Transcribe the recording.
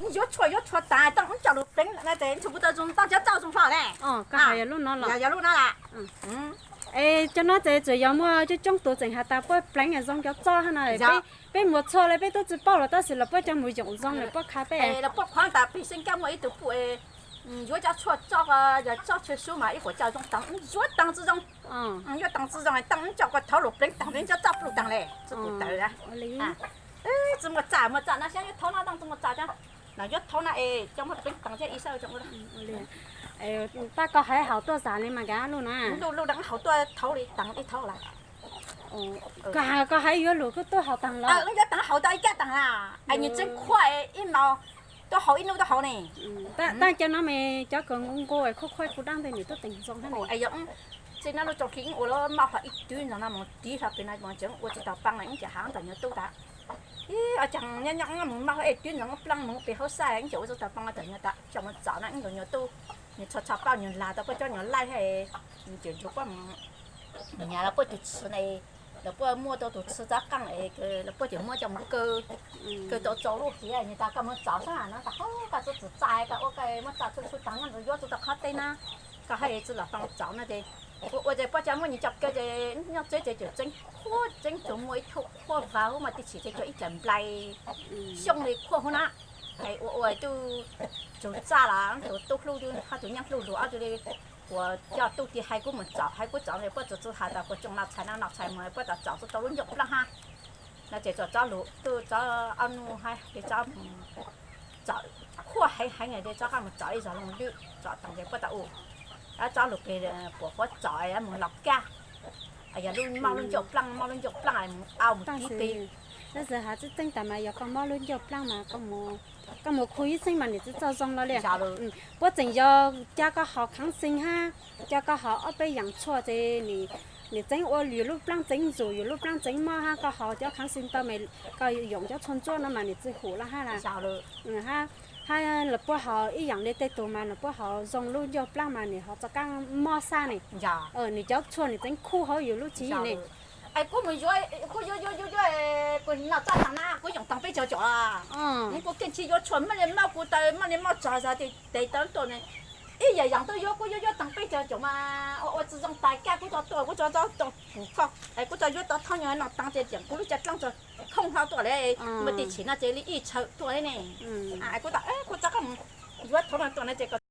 Yuav tshuaj yuav tshuaj tas tau wb coj lug pleev no ces ntshe kuv tau zoo tau cov txauj zoo hlo ne. Yog lub no los. Es cov no ces txawm yog muaj coob coob tus tseem has tas puab pleev zoo cov txauj hab no, peb mus txhua le peb tub tsi paub los tab sis los puab coj mus yoom zoo lawm puab qha peb. Los puab qhuav tas peg seeb kab muaj ib tug puj yuav cov tshuaj txauj, yog txauj tshuaj sub mas ib quas coj zoo taag, yuav taag tsi zoo, yuav taag tsi zoo taag coj koj thauv lug pleev taag cov txauj pluj taag le tsi pum tawv. Tsi muaj txaj muaj txaj na, xyov yuav thauv no taag tsi muaj txaj cov. No yuav thauv na es coj muab pleev taag thiab ib sab. Tab koj hais haum tuaj zam li mas kav lub na. Lub lub dee haum tuaj thauv li taag ib thauv lawm. Koj hais yuav lug kuj tuaj haum taag los? Yuav taag haum tau ib kab taag na, es nws tseem khuaj ib mos, tuaj haum ib nub tuaj haum ne. Tab cov no mas cov kws nqua nqua khuaj khuaj kuv dab ntawd nws tuaj teem zoo hab. Yog txij nub lub tsoom khi ib ua lub maj hlo ib tug ntxoov no mus tiv hlo pem no mus tseem ua tsis tau paab no ib ce hav ntawm nyuag tub tas. Ib caag nyob nyob mus maj hlo ib tug ntxoov plaab mus pem hauv xaj ib ce ua tsis tau paab no tawm nyuag tas coj mus txaus no ib ntxoov nyuag tub, nws txhua txhua paub nws lag tau puab cov nyuag laij hab, nws cem ntsug puab mus nyam los puab tus txhua ne, los puab muaj tau tus txhua txav qaaj es los puab cem muab coj mus kaw, kaw tau txaus lub hiav nws tas koj mus txaus xwb no tas koj txhua txhua txav koj ua koj muab txaus txhua txhua taag nyob nrug yuav txhua tau qhov teb na, koj hab tsi los paab txaus no ces ua ua ces puab cov muab nws coj kaw ces nyob txeb ces tseem tseeb khuaj tseeb tsuas muaj ib tug khuaj vag huv mas tib chim ces cov ib dlaim nplai xyooj li khuaj huv na. Es ua ua tub tug txaj los tug tub hlub hab tug nyaab hlub lug ob tug li, kuas coj tub ti hais kuv mus txaus hais kuv txaus es puab txawm tsi has tas kuas tsoom noj txhais no noj txhais mus puab tas txaus tsi tau lub ncauj plaab hab. No ces txaus txaus lug tub txaus ob nub hab ces txaus khuaj heev heev ces txaus qab mus txaus ib zog loo lwb txaus taag ces puab tas u, txaus lug peg puam huav txaus mus los kag. Yog lub mob lub ncauj plaab mob lub ncauj plaab mus au mus tiv peg. Tab sis has tseeb tseeb tas mas yog koj mob lub ncauj plaab mas koj mus khu ib xeeb mas nws tsi txawj zoo los li. Puab tseem yog ca koj haus khaav xees hab, ca koj haus ob peb yaam tshuaj ces nws tseeb ua yus lub plaab tseeb ntxuv yus lub plaab tseeb mob hab koj haus cov khaav xees tau mas koj yoom cov tshuaj ntsuab no mas nws tsi hum los hab las. Hab los puab haus ib yaam li tej tug mas los puab haus zoo lub ncauj plaab mas nws ho txo qaab mob xab ne. Nws cov tshuaj nws tseeb khu hauv yus lub tswv yim ne. Es kuv mus yuav, kuv yuav yuav yuav yuav, kuv noj txaj taag na kuv yoom taag peb caug caum. Kuv keej tsi yuav tshuaj maj li mob kuv taw maj li mob txog zog tes tau tuaj ne. Ib yaam yaam tuaj yuav kuv yuav yuav taag peb caug caum mas ua ua tsi zoo tas kag kuv tso tuaj kuv tso tso tuaj pum koj es kuv tso yuav tau thoob nyob noj taag ces tiam kuv lub caj dlaab tso khoob hlo tuaj le. Muaj tib chim no ces li ib tshawm tuaj le ne. Kuv tas kuv txo qab mus yuav thoob no tuaj no ces koj